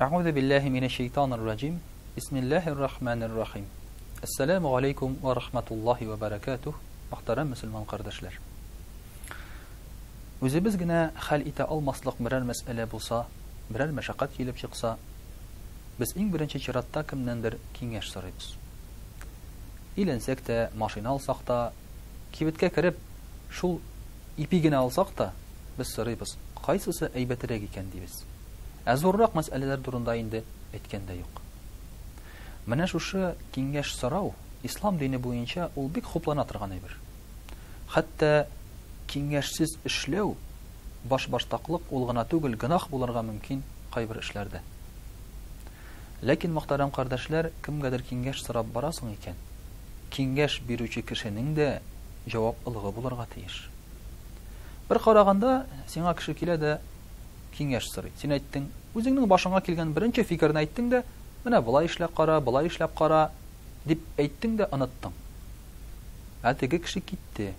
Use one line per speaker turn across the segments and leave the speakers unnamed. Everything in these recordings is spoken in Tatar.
Әгъузу биллаһи минәш шәйтанир раҗим. Бисмиллаһир рахманир рахим. Әссәламү алейкум ва рахматуллаһи ва баракатуһ. Мөхтәрәм мөселман кардәшләр. Үзебез генә хәл итә алмаслык берәр мәсьәлә булса, берәр мәшәкать килеп чыкса, без иң беренче чиратта кемнәндер киңәш сорыйбыз. Өйләнсәк тә, машина алсак та, кибеткә кереп, шул ипи генә алсак та, без сорыйбыз, кайсысы әйбәтрәк икән, дибез. Ә зуррак мәсьәләләр турында инде әйткән дә юк. Менә шушы киңәш сорау ислам дине буенча ул бик хуплана торган әйбер. Хәтта киңәшсез эшләү, башбаштаклык ул гына түгел, гөнаһ булырга мөмкин кайбер эшләрдә. Ләкин, мөхтәрәм кардәшләр, кемгәдер киңәш сорап барасың икән, киңәш бирүче кешенең дә җаваплылыгы булырга тиеш. Бер караганда, сиңа кеше килә дә киңәш сорый. Син әйттең, үзеңнең башыңа килгән беренче фикерне әйттең дә, менә болай эшләп кара, болай эшләп кара, дип әйттең дә оныттың. Ә теге кеше китте.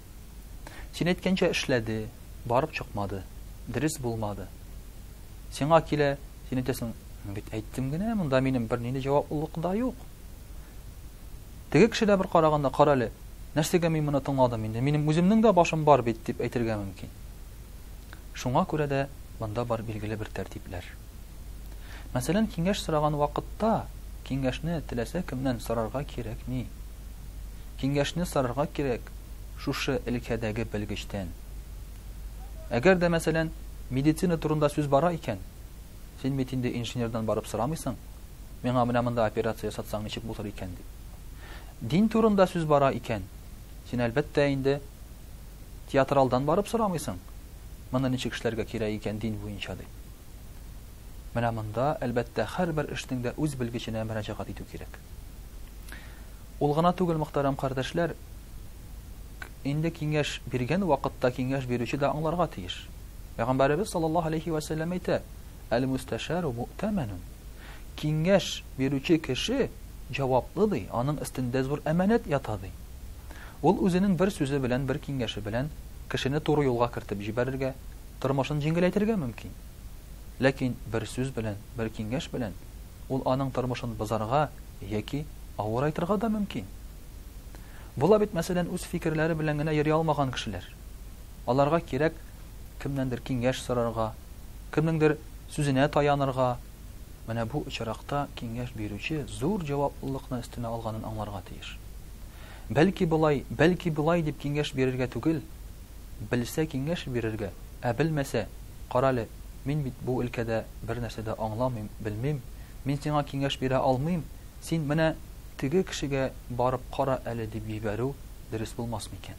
Син әйткәнчә эшләде, барып чыкмады, дөрес булмады. Сиңа килә, син әйтәсең, бит әйттем генә, монда минем бернинди җаваплылык да юк. Теге кеше дә бер караганда, карале, нәрсәгә мин моны тыңладым инде, минем үземнең дә башым бар бит, дип әйтергә мөмкин. Шуңа күрә дә монда бар билгеле бер тәртипләр. Мәсәлән, киңәш сораган вакытта киңәшне теләсә кемнән сорарга кирәкми. Киңәшне сорарга кирәк шушы өлкәдәге белгечтән. Әгәр дә, мәсәлән, медицина турында сүз бара икән, син бит инде инженердан барып сорамыйсың, миңа менә монда операция ясатсаң ничек булыр икән дип. Дин турында сүз бара икән, син әлбәттә инде театралдан барып сорамыйсың, моны ничек эшләргә кирәк икән дин буенча дип. Менә монда, әлбәттә, һәрбер эшнең дә үз белгеченә мөрәҗәгать итү кирәк. Ул гына түгел, мөхтәрәм кардәшләр, инде киңәш биргән вакытта киңәш бирүче дә аңларга тиеш. Пәйгамбәребез саллаллаһу алейхи вә сәлләм әйтә, Әл-мустәшәру муътәмәнун. Киңәш бирүче кеше җаваплы ди, аның өстендә зур әманәт ята ди. Ул үзенең бер сүзе белән, бер киңәше белән кешене туры юлга кертеп җибәрергә, тормышын җиңеләйтергә мөмкин. Ләкин бер сүз белән, бер киңәш белән ул аның тормышын бозарга яки авырайтырга да мөмкин. Була бит, мәсәлән, үз фикерләре белән генә йөри алмаган кешеләр. Аларга кирәк кемнәндер киңәш сорарга, кемнеңдер сүзенә таянырга. Менә бу очракта киңәш бирүче зур җаваплылыкны өстенә алганын аңларга тиеш. Бәлки болай, бәлки болай дип киңәш бирергә түгел, белсә киңәш бирергә, ә белмәсә, карале, мин бит бу өлкәдә бернәрсә дә аңламыйм, белмим, мин сиңа киңәш бирә алмыйм, син менә теге кешегә барып кара әле дип җибәрү дөрес булмас микән?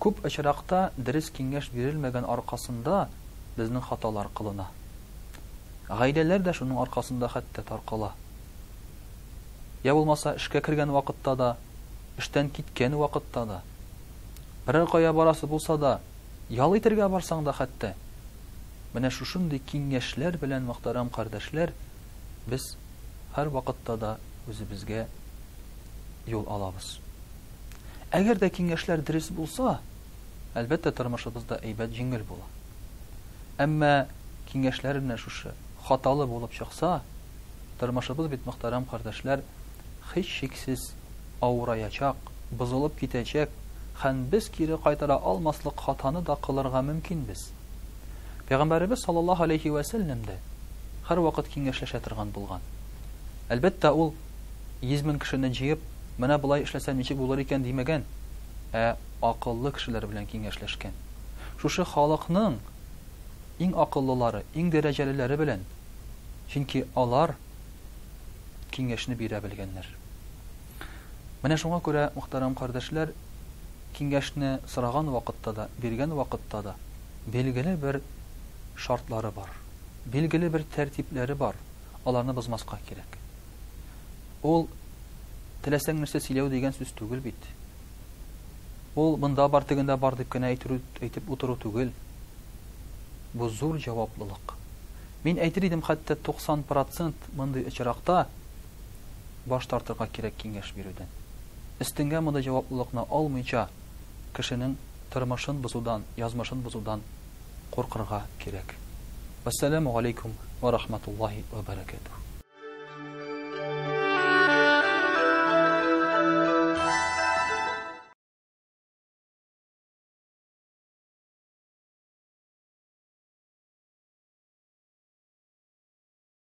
Күп очракта дөрес киңәш бирелмәгән аркасында безнең хаталар кылына. Гаиләләр дә шуның аркасында хәтта таркала. Я булмаса эшкә кергән вакытта да, эштән киткән вакытта да, берәр кая барасы булса да, ял итергә барсаң да хәтта, менә шушындый киңәшләр белән, мөхтәрәм кардәшләр, без һәрвакытта да үзебезгә юл алабыз. Әгәр дә киңәшләр дөрес булса, әлбәттә, тормышыбыз да әйбәт, җиңел була. Әмма киңәшләр менә шушы хаталы булып чыкса, тормышыбыз бит, мөхтәрәм кардәшләр, һичшиксез авыраячак, бозылып китәчәк һәм без кире кайтара алмаслык хатаны да кылырга мөмкинбез. Пәйгамбәребез саллаллаһу алейһи вә сәлләм дә һәрвакыт киңәшләшә торган булган. Әлбәттә, ул 100 мең кешене җыеп, менә болай эшләсәм ничек булыр икән димәгән, ә акыллы кешеләр белән киңәшләшкән. Шушы халыкның иң акыллылары, иң дәрәҗәлеләре белән, чөнки алар киңәшне бирә белгәннәр. Менә шуңа күрә, мөхтәрәм кардәшләр, киңәшне сораган вакытта да, биргән вакытта да билгеле бер шартлары бар, билгеле бер тәртипләре бар, аларны бозмаска кирәк. Ул теләсәң нәрсә сөйләү дигән сүз түгел бит. Ул монда бар, тегендә бар дип кенә әйтү, әйтеп утыру түгел. Бу зур җаваплылык. Мин әйтер идем, хәтта 90 процент мондый очракта баш тартырга кирәк киңәш бирүдән. Өстеңгә мондый җаваплылыкны алмыйча, кешенең тормышын бозудан, язмышын бозудан куркырга кирәк. Вәссәламү галәйкүм вә рахматуллаһи вә бәрәкәтүһ.